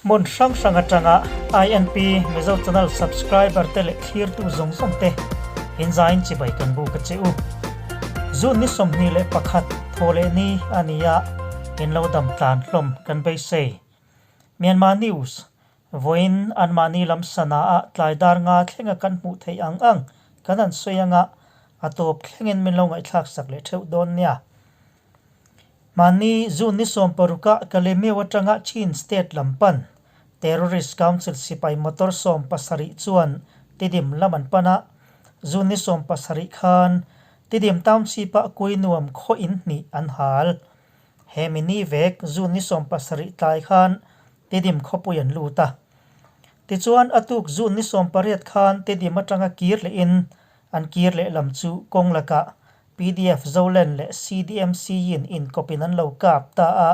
Hmun hrang hrang atanga INP Mizo Channel subscriber te leh thlirtu zawng zawng te inzain chibai kan buk a che u. June ni 21 thaw leh ni a ni a, in lo dam tlan hlawm kan beisei. Myanmar News, Vawiin anmahni lam sana ah tlai dar nga thlenga kan hmuh theih ang ang kan han sawi anga a tawp thlengin min lo ngaihthlak sak leh theuh dawn nia. Mahni June ni 16 ah Kalemeu atanga Chin State lam pan Terrorist Council sipai motor 70 chuan Tidim lam an pan a, June ni 17 khan Tidim Township ah Kuinuam khaw in hnih an hal. He mi ni vek June ni 17 tlai khan Tidim khawpui an lut a. Tichuan a tuk June ni 18 khan Tidim atanga kir leh in an kir leh lam chu kawng lakah PDF Zoland leh CDMC in inkawpin an lo kap ta a,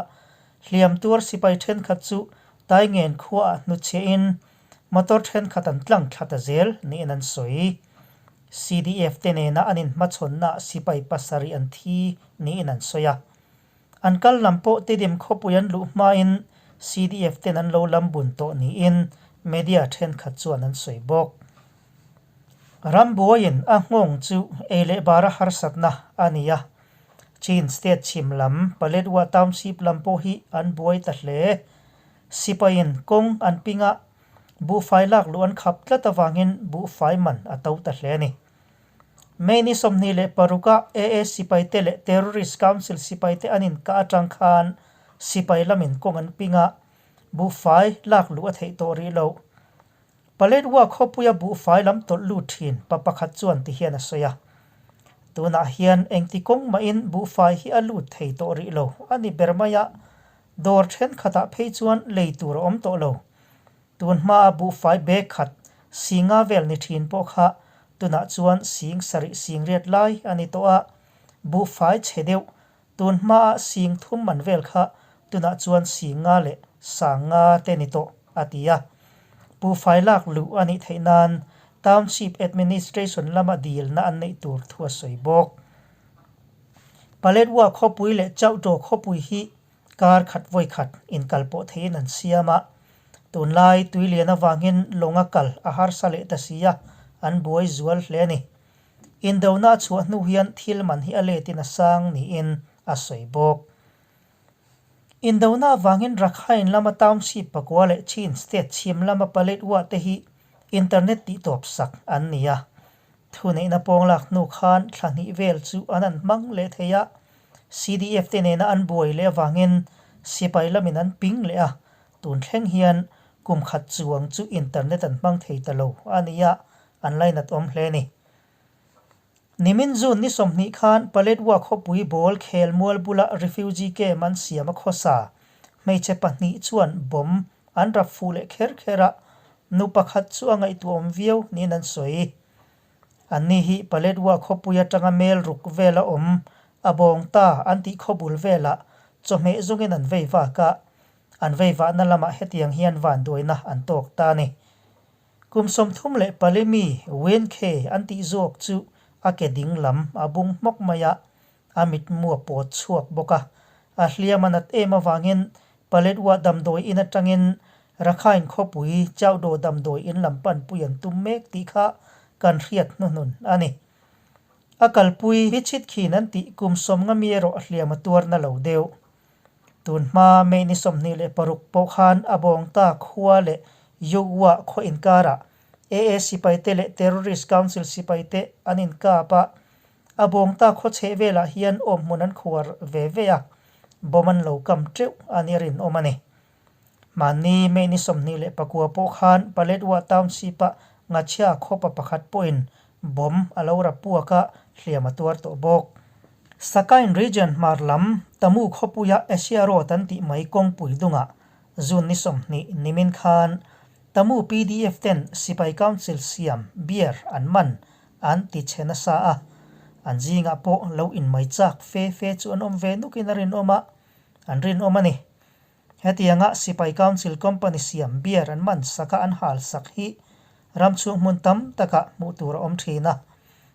hliam tuar sipai thenkhat chu Taingen khuaah hnuchhiahin motor thenkhat an tlang thla ta zel niin an sawi. CDF te nena an inhmachhawnnaah sipai pasarih an thi niin an sawi a. An kal lam pawh Tidim khawpui an luh hmain CDF ten an lo lam bun tawh niin media thenkhat chuan an sawi bawk. Rambuaiin a nghawng chu ei leh bara harsatna a ni a. Chin state chhim lam Paletwa Township lam pawh hi an buai ta hle. Sipaiin kawng an ping a, buhfai lak luh an khap tlat avangin buhfai man a to ta hle a ni. May ni 26 ah AA sipaite leh Terrorist Council sipaite an inkah atang khan sipai lamin kawng an ping a, buhfai lak luh a theih tawh rih loh. Paletwa khawpuia buhfai lam tawlh lut thin pa pakhat chuan ti hian a sawi a, Tunah hian engti kawng mahin buhfai hi a lut thei tawh rih lo a ni ber mai a, dawr thenkhatah phei chuan lei tur a awm tawh lo. Tun hmaa buhfai bag khat singa vel ni thin pawh kha tunah chuan sing sarih sing riat lai a ni tawh a, buhfai chhe deuh tun hmaa sing thum man vel kha tunah chuan sing nga leh sang nga te ni tawh, a ti a. Buhfai lak luh a nih theih nan Township Administration lama dilna an neih tur thu a sawi bawk. Paletwa khawpui leh Chauhtaw khawpui hi Kar khat vawi khat inkal pawh theiin an siam a, tunlai tuilian avangin lawnga kal a harsa leh ta si a, an buai zual hle a ni. Indona a chhuah hnu hian thil man hi a letin a sang niin a sawi bawk. Indona avangin Rakhine lama township pakua leh Chin state chhim lama Paletwa te hi internet tihtawp sak an ni a. Thuneihna pawng lak hnu khan thla hnih vel chu an an hmang leh thei a, CDF te nena an buai leh avangin sipai lamin an ping leh a, tun thleng hian kum khat chuang chu internet an hmang thei ta lo a ni a, an lainat awm hle a ni. Nimin June ni 20 khan Paletwa khawpui ball khel mual bula refugee camp an siam a khawsa hmeichhe pahnih chuan bomb an rap fuh leh kher kher a, nu pakhat chu a ngaihtuahawm viau niin an sawi. Anni hi Paletwa khawpui atanga mel ruk vela awm a bawng ta an tih khawbul velah chawhmeh zungin an vei vak a, an vei vahna lamah hetiang hian vanduaina an tawk ta a ni. Kum 34 mi Wen Khe an tih zawk chu a ke ding lam a bung hmawk mai a, a mitmu a pawt chhuak bawk a. A hliam a nat em avangin Paletwa damdawi in atangin Rakhine khawpui Chaudo damdawi in lam panpui an tum mek tih kha kan hriat hnuhnun a ni. A kalpui hi chhit khin an tih kum 50 mi erawh a hliam a tuar na lo deuh. Tun hma May ni 26 pawh khan a bawng ta khua leh Yugwa khaw inkarah AA sipaite leh Terrorist Council sipaite an inkap a, A bawng ta khaw chheh velah hian awmhmun an khuar ve ve a, bomb an lo kam teuh a nia rinawm a ni. Mahni May ni 29 pawh khan Paletwa Township-a Ngachhia khawpa pakhat pawhin bomb a lo rap puak a, hliam a tuar tawh bawk. Sakain Region hmar lam Tamu khawpuia Asia Road an tih mai kawngpui dungah June ni 20 nimin khan Tamu PDF ten Sipai Council siam beer an man An ti chhe nasa a, an zingah pawh lo inmai chak fe fe chu an awm ve nukin a rinawm a, an rinawm a ni. Hetianga Sipai Council Company siam beer an man sak a an hal sak hi ram chhung hmun tam takah hmuh tur a awm thin a.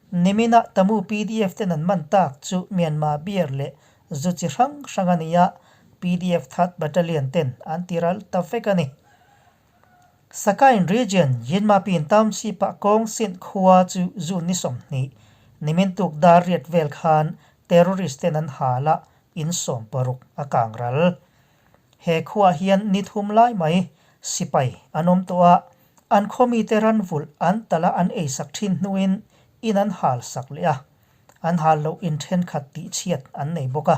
Nimina Tamu PDF ten an man tak chu Myanmar beer leh zu chi hrang hrang a ni a, PDF Third Battalion ten an ti ral ta vek a ni. Sakain Region, Yinmapin Township-ah kawng sin khua chu June ni 20, nimin tuk dar riat vel khan terrorist ten an hal a, in 60 a kang ral. He khuaah hian ni thum lai mai sipai an awm tawh a, an khawmite ran vulh an talh a an eisak thin hnuin in an hal sak leh a, an hal loh in thenkhat tihchhiat an nei bawk a.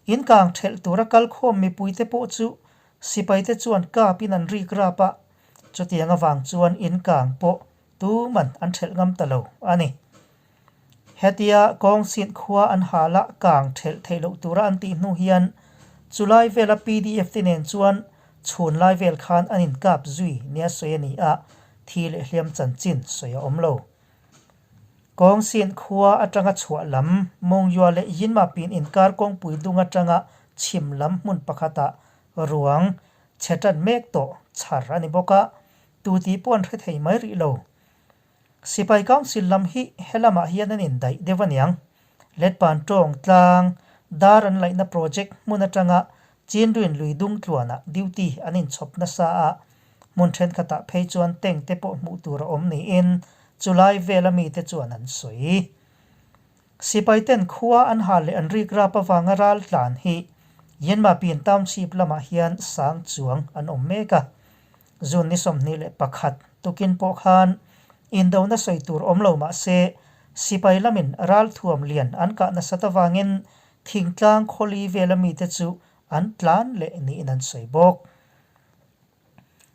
In kang thelh tura kalkhawm mipuite pawh chu Sipaite chuan kapin an rik rap a, chutiang avang chuan in kang pawh tuman an thelh ngam ta lo a ni. Hetia kawngsin khua an hal a kang thelh theih loh tura an tih hnu hian chulai vela pdf te nen chuan chhun lai vel khan an inkap zui nia sawi a ni a, thi leh hliam chanchin sawi a awm lo. Kawngsin khua atanga chhuah lam Mongyua leh Yinmapin inkar kawngpui dung atanga chhim lam hmun pakhatah ruang chhe tan mek tawh chhar a ni bawk a, tu tih pawh an hre thei mai rih lo. Sipai Council lam hi helamah hian an indaih deuh aniang. Letpan tawng tlang dar an laihna project hmun atanga Chinruin lui dung tluanah duty an inchhawp nasa a, hmun thenkhatah phei chuan tank te pawh hmuh tur a awm niin chulai vela mite chuan an sawi. Sipai ten khua an hal leh an rik rap avanga ral tlan hi Yinmapin Township lamah hian sang chuang an awm mek a. June ni 21 tukin pawh khan indona sawi tur awm lo mah se sipai lamin ral thuam lian an kah nasat avangin thingtlang khawli vela mite chu an tlan leh niin an sawi bawk.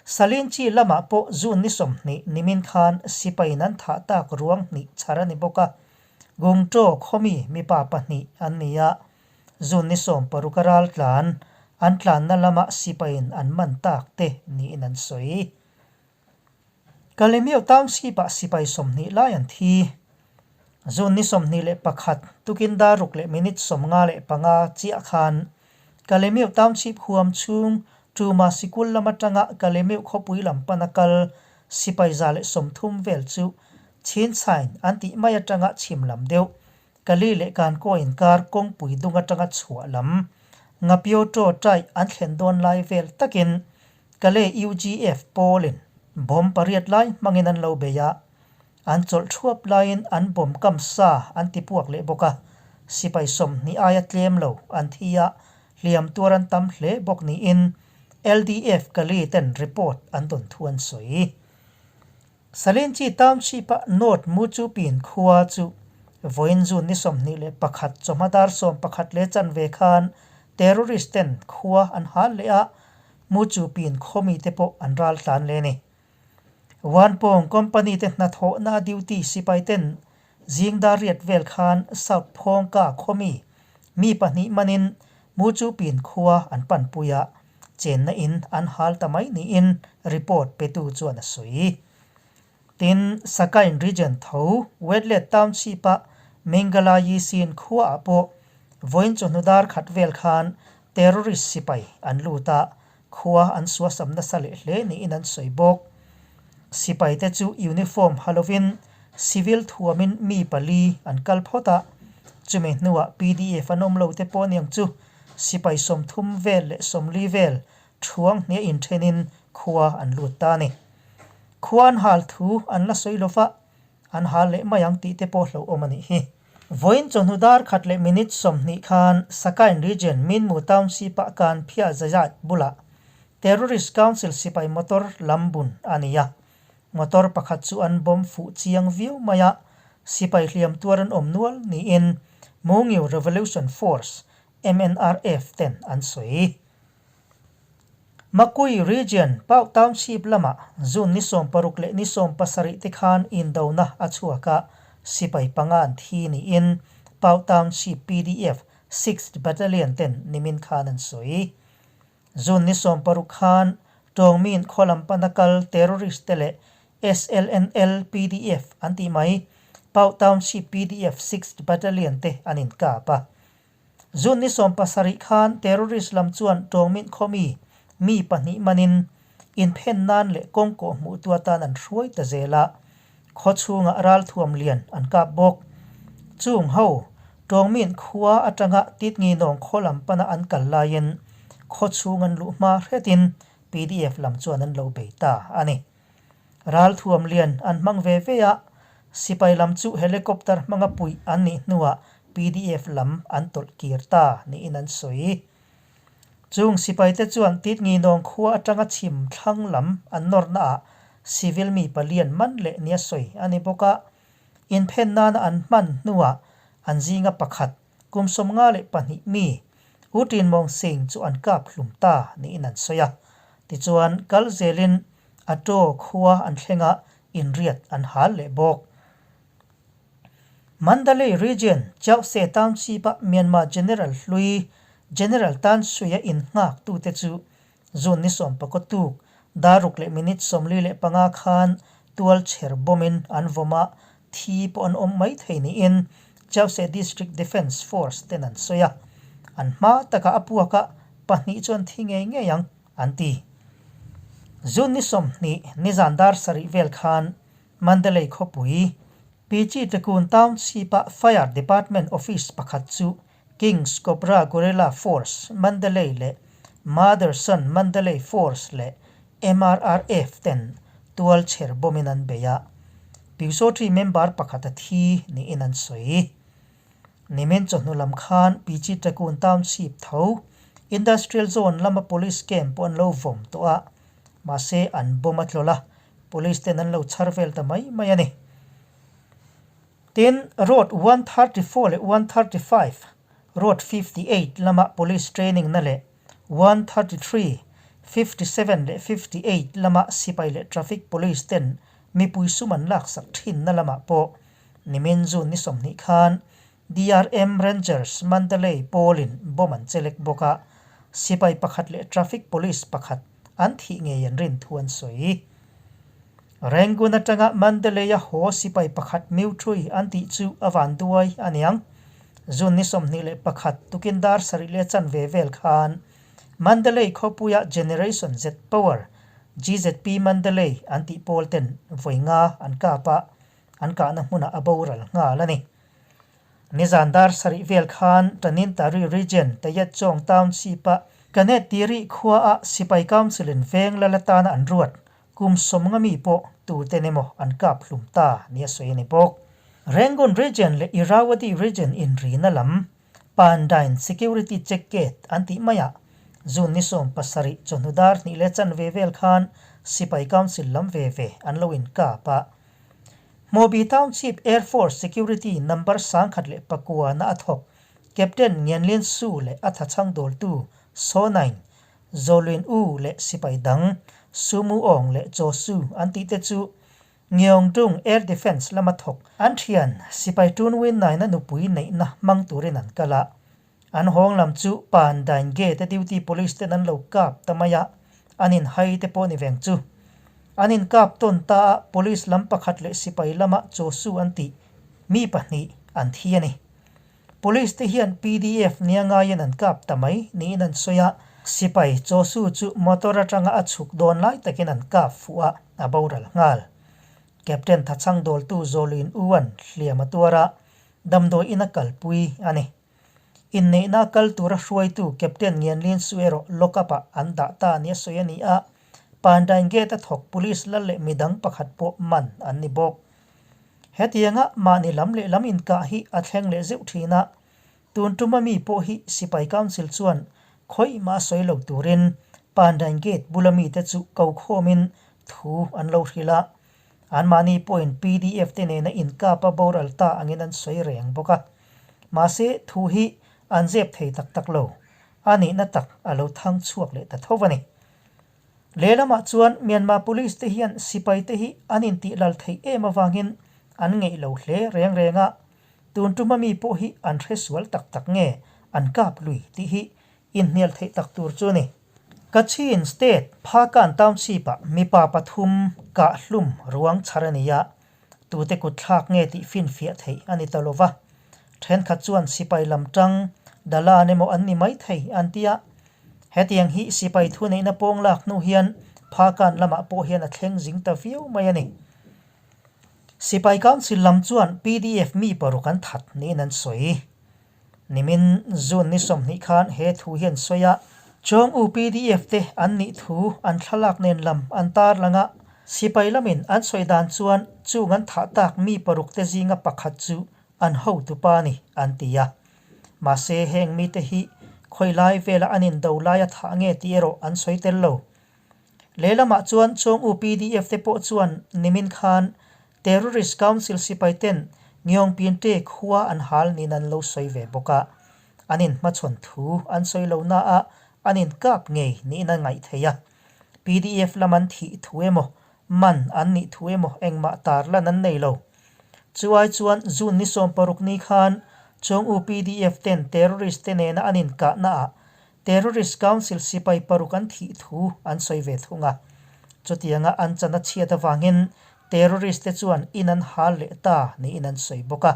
Salinchi lamah pawh June ni 20 nimin khan sipaiin an thah tak ruang hnih chhar a ni bawk a, Gungṭaw khawmi mipa pahnih an ni a, June ni 16 a ral tlan an tlanna lama sipaiin an man tak te niin an sawi. Kalemio Township-ah sipai 20 lai an thi. June ni 21 tukin dar ruk leh minute 55 chiah khan Kalemio Township huam chhung Tuma sikul lam atanga Kalemio khawpui lam pana kal sipai 130 vel chu Chinchhain an tih mai atanga chhim lam deuh Kali leh Kankaw inkar kawngpui dung atanga chhuah lam Ngapio Chaw Tai an thlen dawn lai vel takin Kale UGF pawlin bomb pariat lai hmangin an lo bei a, an chawlh thuap laiin an bomb kam sa an ti puak leh bawk a, sipai 20 aia tlem lo an thi a, hliam tuar an tam hle bawk niin LDF Kali ten report an dawn thu an sawi. Salinchi Township-a North Muchupin khua chu vawiin June ni 21 chawhma dar 11 leh chanve khan terrorist ten khua an hal leh a, Muchupin khawmite pawh an ral tlan leh a ni. Wanpawng company te hnathawhna duty sipai ten zing dar riat vel khan South Phawngka khawmi mi pahnih manin Muchupin khua an panpui a, chenna in an hal ta mai niin report petu chuan a sawi. Tin, Sakain Region tho Wetlet Township-a Mingala Yisin khuaah pawh vawiin chawhnu dar khat vel khan terrorist sipai an lut a, khua an suasam nasa leh hle niin an sawi bawk. Sipaite chu uniform ha lovin civil thuamin mi pali an kal phawt a, chumi hnuah PDF an awm lo te pawh aniang chu Sipai 30 vel leh 40 vel thuang hniah inthenin khua an lut ta a ni. Khua an hal thu an la sawi lo va, an hal leh mai ang tih te pawh hlauhawm a nih hi. Vawiin chawhnu dar khat leh minute 20 khan Sakain Region Minmu Township-ah kan phiah zazat bulah Terrorist Council sipai motor lam bun a ni a. Motor pakhat chu an bomb fuh chiang viau mai a, sipai hliam tuar an awm nual niin Mungyu Revolution Force, MNRF, ten an sawi. Makui Region, Pau Township lamah June ni 60 leh ni 70 te khan indona a chhuak a, sipai panga an thi niin Pau Township PDF Sixth Battalion ten nimin khan an sawi. June ni 60 khan Tawngmin khaw lam pana kal terrorist te leh SLNL PDF an tih mai Pau Township PDF Sixth Battalion te an inkap a. June ni 70 khan terrorist lam chuan Tawngmin khaw mi mi pahnih manin inphen nan leh kawngkawh hmuh tu atan an hruai ta zel a, khaw chhungah ralthuam lian an kap bawk. Chung ho Tawngmin khua atanga Titnginawng khaw lam pana an kal laiin khaw chhung an luh hma hretin. Pdf lam chuan an lo bei ta a ni. Ralthuam lian an hmang ve ve a, sipai lam chu helicopter hmanga puih an nih hnuah pdf lam an tawlh kir ta niin an sawi. Chung sipaite chuan Titnginawng khua atanga chhim thlang lam an nawrnaah civil mi palian man leh nia sawi a ni bawk a, inphen nana an hman hnuah an zinga pakhat kum 52 mi U Tin Mawng Sing chu an kap hlum ta niin an sawi a. Tichuan, kal zelin a taw khua an thleng a, inriat an hal leh bawk. Mandalay Region, Chauhse Township-a Myanmar General hlui General Tan Sui-a innghak tute chu June ni sawmpakaw tuk daruk leh minute 45 khan tual chher bawmin an vawm a, thi pawh an awm mai thei niin Chauhse District Defence Force ten an sawi a. An hma takah a puak a, pahnih chu an thi ngei ngei ang, an ti. June ni 20 nizan dar sarih vel khan Mandalay khawpui, Pichi Tekun Township-a Fire Department office pakhat chu Kings Cobra Guerrilla Force Mandalay leh Mother-Son Mandalay Force leh MRRF ten tual chher bawmin an bei a, Pyusawṭi member pakhat a thi niin an sawi. Nimin chawhnu lam khan Pichi Tekun Township tho Industrial Zone lama Police camp pawh an lo vawm tawh a, mahse an bomb a tlawlh a, Police ten an lo chhar vel ta mai mai a ni. Tin, Road 134 leh 135, Road 58 lama Police training na leh 133, 57 leh 58 lama sipai leh Traffic Police ten mipui sum an laksak thin na lamah pawh nimin June ni 20 khan DRM Rangers Mandalay pawlin bomb an chelek bawk a, sipai pakhat leh traffic police pakhat an thih ngei an rin thu an sawi. Rangoon atanga Mandalay-a haw sipai pakhat Mewthui an tih chu a van duai a niang. June ni 21 tukin dar sarih leh chanve vel khan Mandalay khawpuia Generation Z Power, GZP Mandalay, an tih pawl ten vawi nga an kap a, an kahna hmunah a boral nghal a ni. Nizan dar sarih vel khan Tanintari Region Tayetchawng Township-a Kanet Tiri khuaah Sipai Council-in veng lal atana an ruat kum 50 mi pawh tuten emaw an kap hlum ta nia sawi a ni bawk. Rangoon Region leh Irrawaddy Region inrina lam Pandain Security Check Gate an tih maiah June ni 17 chawhnu dar hnih leh chanve vel khan Sipai Council lam ve ve an lo inkap a. Hmawbi Township Air Force Security number 1009 na a thawk Captain Ngianlin Su leh a thachhang dawltu Saw Naing, Zawlin U leh sipai dang Su Mu Aung leh Chaw Su an tih te chu Ngeongdung Air Defence lama thawk an thian sipai Tun Win Nain a nupui neihna hmang turin an kal a. An hawng lam chu Pan Dain Gate a duty police ten an lo kap ta mai a, an inhai te pawh ni veng chu. An inkap tawn ta a, police lam pakhat leh sipai lama chaw su an tih mi pahnih an thi a ni. Police te hian pdf nia ngaiin an kap ta mai niin an sawi a, sipai chaw su chu motor atanga a chhuk dawn lai takin an kap fuh a, a boral nghal. Captain Thachhang dawltu Zawlin U-a'n hliam a tuar a, damdawi in a kalpui a ni. Inneihna kal tura hruaitu Captain Ngianlin Su erawh lock-up ah an dah ta nia sawi a ni a, Pandain Gate a thawk police lal leh midang pakhat pawh man an ni bawk. Hetianga mahni lam leh lam inkah hi a thleng leh zeuh thin a, tun tuma mi pawh hi Sipai Council chuan khawih mah sawi lo turin Pandain Gate bula mite chu ko khawmin thu an lo hrilh a, Anmahni pawhin pdf te nena inkap a boral ta angin an sawi reng bawk a. Mahse, thu hi an zep thei tak tak lo. A nihna tak a lo thang chhuak leh ta tho a ni. Lehlamah chuan Myanmar Police te hian sipai te hi an intih lal theih em avangin an ngeih lo hle reng reng a. Tun tuma mi pawh hi an hre sual tak tak nge an kap lui tih hi inhnial theih tak tur chu a ni. Kachin State Phakan Township-ah mipa pathum kah hlum ruang chhar a ni a, tute kut thlak nge tih finfiah theih a ni ta lo va. Thenkhat chuan sipai lam tang Dalan emaw an ni mai thei an ti a. Hetiang hi sipai thuneihna pawng lak hnu hian Phakan lamah pawh hian a thleng zing ta viau mai a ni. Sipai Council lam chuan pdf mi paruk an that niin an sawi. Nimin June ni 20 khan he thu hi an sawi a. Chawng U pdf te an nih thu an thlalak nen lam an tarlang a, sipai lamin an sawi dan chuan chung an thah tak mi paruk te zinga pakhat chu an hotupa a ni an ti a. Mahse heng mite hi khawi lai vela an indo laia thah nge tih erawh an sawi tel lo. Lehlamah chuan Chawng U pdf te pawh chuan nimin khan Terrorist Council sipai ten Ngiawngpinte khua an hal niin an lo sawi ve bawk a. An inhmachhawn thu an sawi lo na a, an inkap ngei niin a ngaih theih a. Pdf lam an thih thu emaw, man an nih thu emaw engmah tarlan an nei lo. Chu ai chuan June ni 16 ni khan Chawng U pdf ten terrorist te nena an inkahna ah Terrorist Council sipai paruk an thih thu an sawi ve thung a. Chutianga an chan a chhiat avangin terrorist te chuan in an hal leh ta niin an sawi bawk a.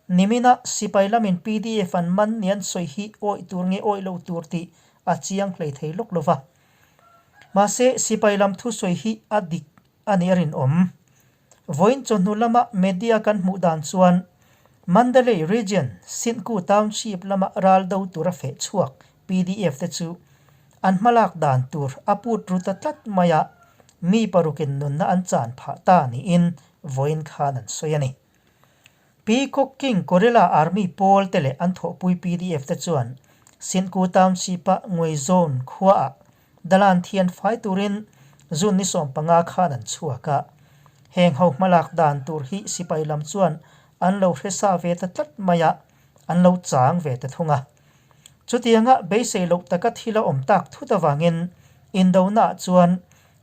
Nimina sipai lamin pdf an man ni an sawi hi awih tur nge awih lo tur tih a chiang hlei thei lawk lo va. Mahse sipai lam thusawi hi a dik a nih a rinawm. Vawiin chawhnu lama media kan hmuh dan chuan Mandalay Region, Sintku Township lama ral do tura feh chhuak pdf te chu an hmalak dan tur a put ru ta tlat mai a, mi parukin nunna an chan phah ta niin vawiin khan an sawi a ni. Peacock King Guerrilla Army pawl te leh an thawhpui pdf te chuan Sintku Township-a Ngweizone khuaah Dalan thian fai turin June ni 15 khan an chhuak a. Heng ho hmalak dan tur hi sipai lam chuan an lo hre sa ve ta tlat mai a, an lo chang ve ta thung a. Chutianga beisei loh taka thil a awm tak thut avangin Indonaah chuan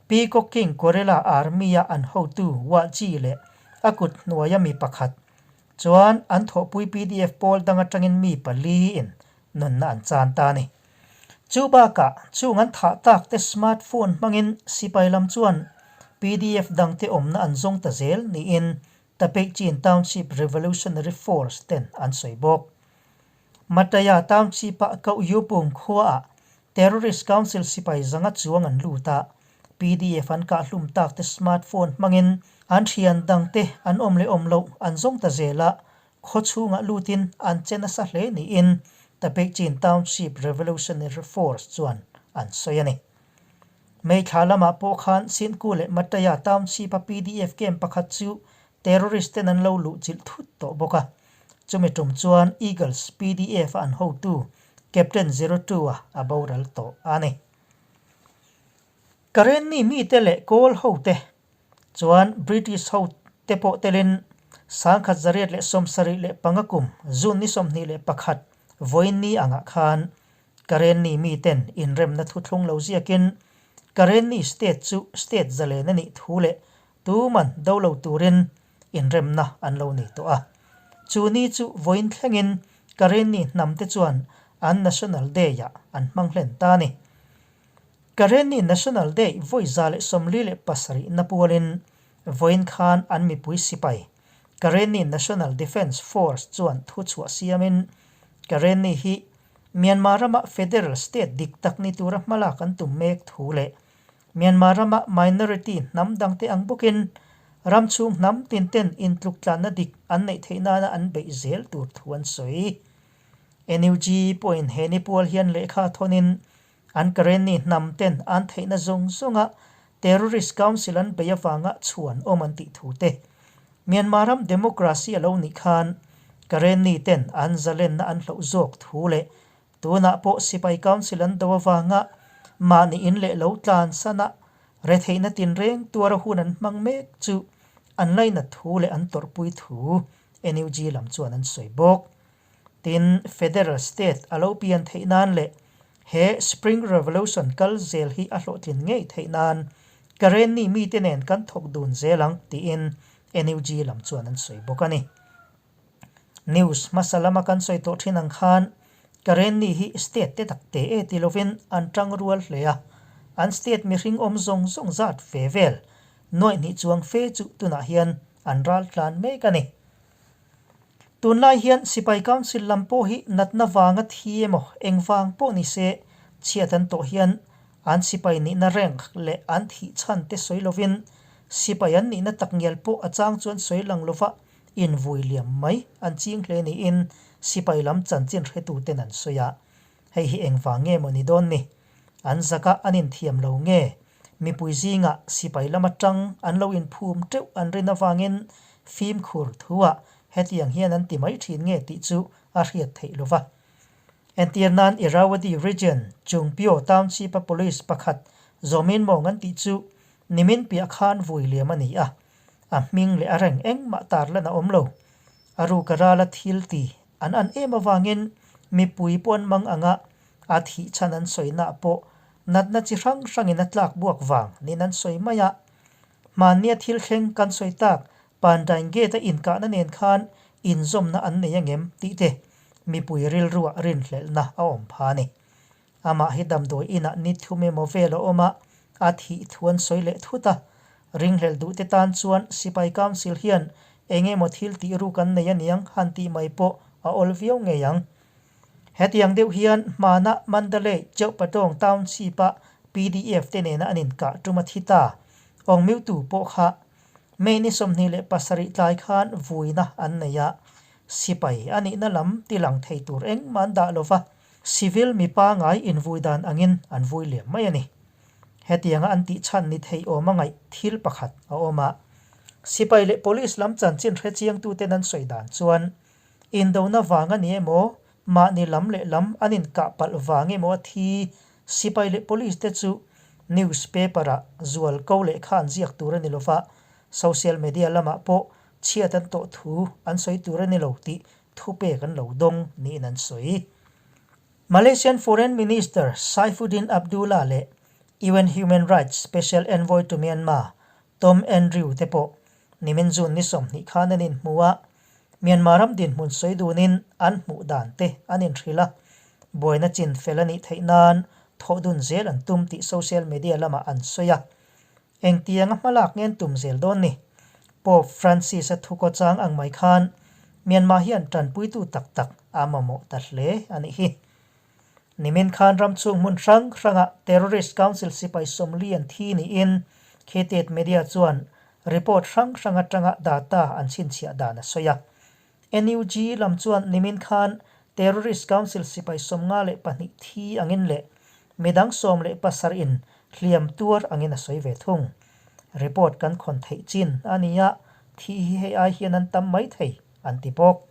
Peacock King Guerrilla Army-a an hotu Wah Ji leh a kut hnuaia mi pakhat chuan an thawhpui pdf pawl dang atangin mi paliin nunna an chan ta a ni. Chu bakah chung an thah tak te smart phone hmangin sipai lam chuan pdf dangte awmna an zawng ta zel niin Tapeichin Township Revolutionary Force ten an sawi bawk. Mataya Township-ah Koh Yupung khuaah Terrorist Council sipai zanga chuang an lut a, pdf an kahhlum tak te smart phone hmangin an thian dangte an awm leh awm loh an zawng ta zel a, Khaw chhungah lutin an che nasa hle niin Tapeichin Township Revolutionary Force chuan an sawi a ni. May thla lamah pawh khan Sinku leh Mataya Township-a pdf camp pakhat chu terrorist ten an lo luh chilh thut tawh bawk a. Chumi tum chuan Eagles pdf-a an hotu Captain 02-a a boral tawh a ni. Karenni mite leh Kawl hote Chuan British ho te pawh telin 1975 kum June ni 21 vawiin ni angah khan Karenni miten inremna thuthlung lo ziakin Karenni state chu state zalen a nih thu leh tuman do lo turin inremna an lo nei tawh a. Chu ni chu vawiin thlengin Karenni hnam te chuan an National Day-ah an hmang hlen ta a ni. Karenni National Day vawi 147 na pualin vawiin khan an mipui sipai Karenni National Defence Force chuan thu chhuah siamin Karenni hi Myanmar rama Federal State dik tak ni tura hmalak an tum mek thu leh Myanmar rama minority hnam dangte ang bawkin ram chhung hnam tin ten intluktlanna dik an neih theih nana an beih zel tur thu an sawi. NUG pawhin he ni pual hian lehkha thawnin An Karenni hnam ten an theihna zawng zawnga Terrorist Council an bei avanga chhuan awm an tih thu te. Myanmar ram democracy a lo nih khan Karenni ten an zalenna an hloh zawk thu leh tunah pawh Sipai Council an do avanga mahni in leh lo tlan sana retheihna tinreng tuara hun an hmang mek chu an lainat thu leh an tawrhpui thu NUG lam chuan an sawi bawk. Tin, Federal State a lo pian theih nan leh he Spring Revolution kal zel hi a hlawhtlin ngei theih nan Karenni mite nen kan thawk dun zel ang tiin NUG lam chuan an sawi bawk a ni. News hmasa lama kan sawi tawh thin ang khan Karenni hi state te tak te e ti lovin an tang rual hle a, an state mihring awm zawng zawng zat ve vel nuaih hnih chuang fe chu tunah hian an ral tlan mek a ni. Tunlai hian Sipai Council lam pawh hi natna vanga thi emaw eng vang pawh ni se chhiat an tawh hian an sipai nihna rank leh an thih chhan te sawi lovin sipai an nihna tak ngial pawh a chang chuan sawi lang lova invui liam mai an ching hle niin sipai lam chanchin hretuten an sawi a. Hei hi eng vang nge maw ni dawn ni? An zaka an inthiam lo nge? Mipui zingah sipai lam atang an lo inphum teuh an rin avangin fimkhur thuah hetiang hian an ti mai thin nge tih chu a hriat theih lo va. Entir nan Irrawaddy Region, Chungpyo Township-a police pakhat Zawmin Mawng an tih chu nimin piah khan vui liam a ni a, a hming leh a reng engmah tarlan a awm lo. A ruka rala thil ti an an em avangin mipui pawh an mang anga a thih chhan an sawina pawh natna chi hrang hrangin a tlak buak vang niin an sawi mai a. Hmannia thil thleng kan sawi tak Pandain Gate-a inkahna nen khan inzawmna an nei angem tih te mipui rilruah rinhlelhna a awm pha a ni. Amah hi damdawi inah ni thum emaw vel a awm a, a thih thu an sawi leh thut a. Ringhlelh duhte tan chuan Sipai Council hian eng emaw thil tih ruk an nei aniang han tih mai pawh a awl viau ngei ang. Hetiang deuh hian hmana Mandalay Cheuhpatawng Township-a PDF te nena an inkah tum a thi ta. Awngmiutu pawh kha May ni 27 tlai khan vuina an nei a, sipai a nihna lam ti lang thei tur engmah an dah lova, civil mi pangai invui dan angin an vui liam mai a ni. Hetianga an tih chhan ni thei awm a ngaih thil pakhat a awm a, sipai leh police lam chanchin hre chiangtuten an sawi dan chuan Indona vang a ni emaw, mahni lam leh lam an inkah palh vang emaw a thi sipai leh police te chu newspaper ah zual ko lehkha an ziak tur a ni lova, social media lamah pawh chhiat an tawh thu an sawi tur a ni lo tih thupek an lo dawng niin an sawi. Malaysian Foreign Minister Saifuddin Abdullah leh UN Human Rights Special Envoy to Myanmar Tom Andrew te pawh nimin June ni 20 khan an inhmu a, Myanmar ram dinhmun sawi dunin an hmuh dan te an inhrilh a, buaina chin fel a nih theih nan thawh dun zel an tum tih social media lamah an sawi a. Engtianga hmalak nge an tum zel dawn ni? Pope Francis-a thukaw chang ang mai khan Myanmar hian tanpuitu tak tak a mamawh ta hle a nih hi. Nimin khan ram chhung hmun hrang hrangah Terrorist Council sipai 40 an thi niin Khetet Media chuan report hrang hrang atanga data an chhinchhiah dan a sawi a. NUG lam chuan nimin khan Terrorist Council sipai 52 thi angin leh midang 17 in hliam tuar angin a sawi ve thung. Report kan khawn theih chin a ni a, thi hi hei ai hian an tam mai thei an ti bawk.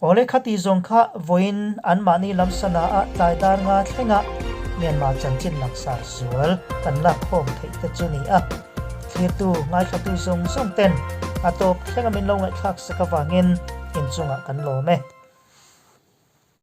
Awle khati zawng kha vawiin anmahni lam sana ah tlai dar nga thlengah Myanmar chanchin langsar zual kan lak khawm theih te chu ni a. Thlirtu, ngaithlatu zawng zawng ten a tawp thlenga min lo ngaihthlak sak avangin inchungah kan lawm e.